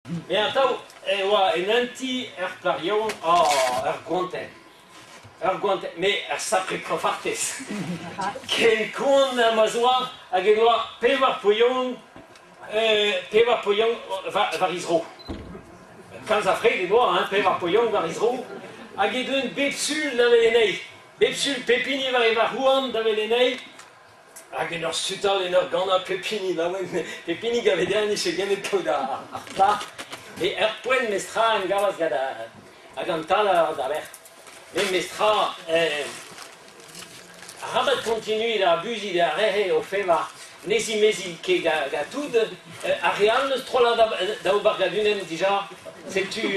Met atav e oa en un ti ur plac'h yaouank, oh, ur goantenn, ur goantenn, met ur sapre kañfartez. Ken koant ha ma'z oa hag e doa pevar poilhon, pevar poilhon war he zro. Kalz a fred e doa, hein, pevar poilhon war he zro, hag e deuent bep sul da welet anezhi. Bep sul pep hini war e varc'h-houarn da welet anezhi. Hag en ur sutal, en ur ganañ pep hini laouen, pep hini gave dezhañ nije gellet kaout ar plac'h. Met ur poent mestra en gavas gant hag an tal da lerc'h. Met mestra, arabat kontinuiñ da abuziñ da re o fevar ne zimezi ket gant tout. Ar re all n'eus strollad da ober gant unan dija. Setu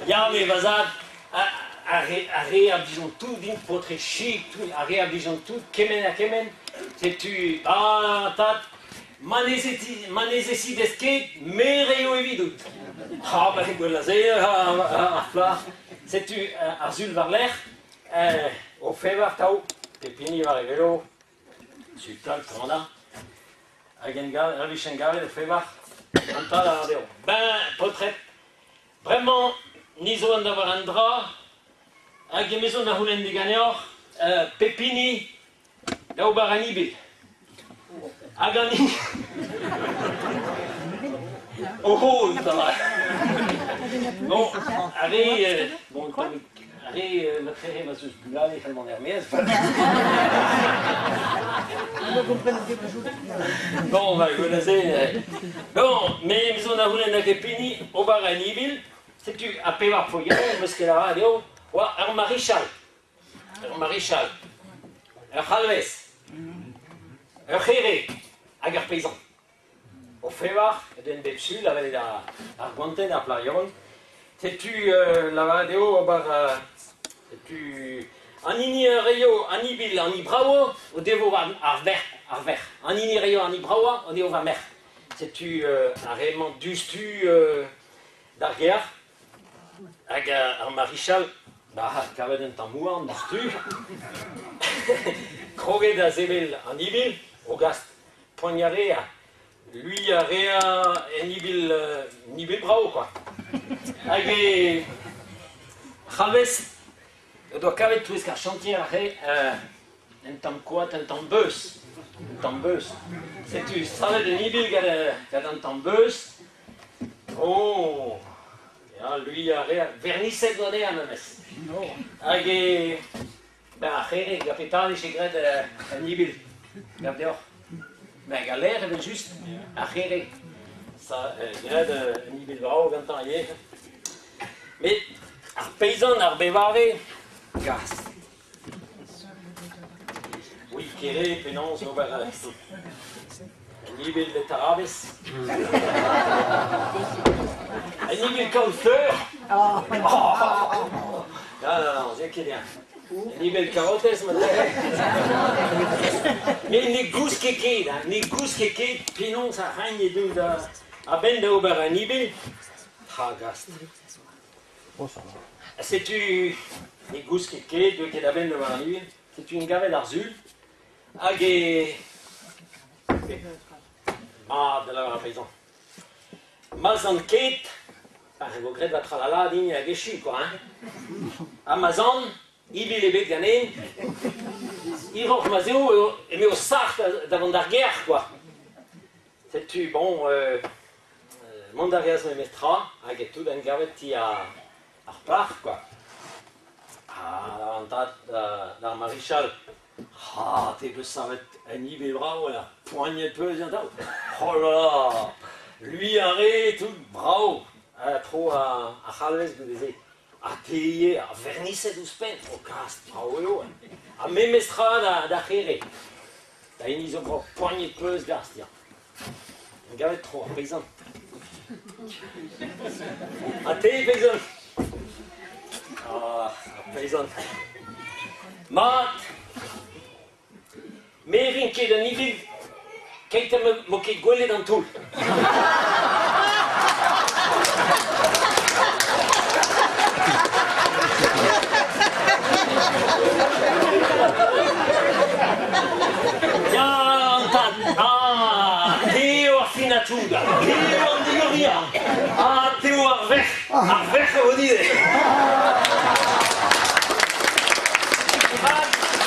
ya, me va zad, Ar re a blijont tout din, paotred chik, tout, ar re a blijont tout, kement ha kement, setu, ah, tad, ma ne ma ne zesidez ket, me reio evidout. Ha, ma gwell a se, ar plac'h. Setu ar sul war-lerc'h, o fevar tav, pep hini war e velo, sutal, kanañ, hag en ur wech engavet o fevar, an tad a ra dezho. Ben, paotred, Bremañ ni zo da war un dra hag emezon da c'houlenn diganeoc'h pep hini da ober an ibil. Hag an hini... Oh, ça va. Bon, ar re... Bon, ar re matrehe ma zeus bugale c'hell mont er-maez. Bon, va, gwell se. Bon, me emezon da c'houlenn da gep hini ober un ibil. Setu ar pevar foilhenn em eus ket lavaret eo oa ur marichal. Ur marichal. Ur c'halvez. Ur c'here hag ur peizant. O fevar, den bep sul a welet ar goantenn, ar plac'h yaouank. Setu lavaret eo ober setu an hini a reio an ibil an hini bravañ o devo ar verc'h, ar verc'h. An hini a reio an hini bravañ o devo va merc'h. Setu ar re-mañ diouzhtu d'ar gêr. Hag ar marichal, ba kavet un tamm houarn diouzhtu, kroget da sevel an ibil, o gast poaniañ a rea, lui a rea en ibil, un ibil brav kwa. Hag e c'halvez o doa kavet touesk ar chantier aze un tamm koad, un tamm beuz, un tamm beuz. Setu savet un ibil gant an tamm beuz. Oh, ya, lui a rea verniset anezhañ memes. Hag e Ben ar c'here, gant petra 'vije graet un ibil gav deoc'h? Ben galer evel-just, ar c'here. Sa graet un ibil brav gantañ ivez. Met ar peizant, ar bevare, gas. Oui, kere, penaos ober un ibil betarabez? Un ibil kaout-fleur? Oh! Non, non, non, c'est ket bien. Un ibil karotez, ma Met ne gouske ket, hein, ne gouske ket penaos ar c'hagn edo da a-benn da ober un ibil. Ha gast. Setu ne gouske ket, deuet ket a-benn da ober an ibil. Setu en gavet ar sul hag e... Mat da lavar ar peizant. Ma'z an ket, pa vo graet va tralala din hag echu quoi hein. Ha ma'z an, ibil ebet ganen, hiroc'h ma'z eo eo eme sac'h da vont d'ar gêr quoi. Setu bon mont a reas memestra hag e tout en gavet ti ar plac'h quoi. Ha an tad d'ar marichal. Ha te 'peus savet un ibil brav ha poaniet 'peus atav. Oh là là! Lui a re tout brav ha tro ar c'halvez goude-se. Ha te ivez, ha verniset ouzhpenn. O kas, brav eo. Ha memes tra d'ar c'here. Da hini zo brav, poaniet 'peus gast, ya. Gavet tro ar peizant. Ha te, peizant? Ah, ar peizant. Mat! Me 'rin ket an ibil keit ha 'mo ket gwelet an toull. Ya, an tad! Ah, te eo ar fin ha tout! Te eo an diwezhañ! Ar verc'h a vo dit.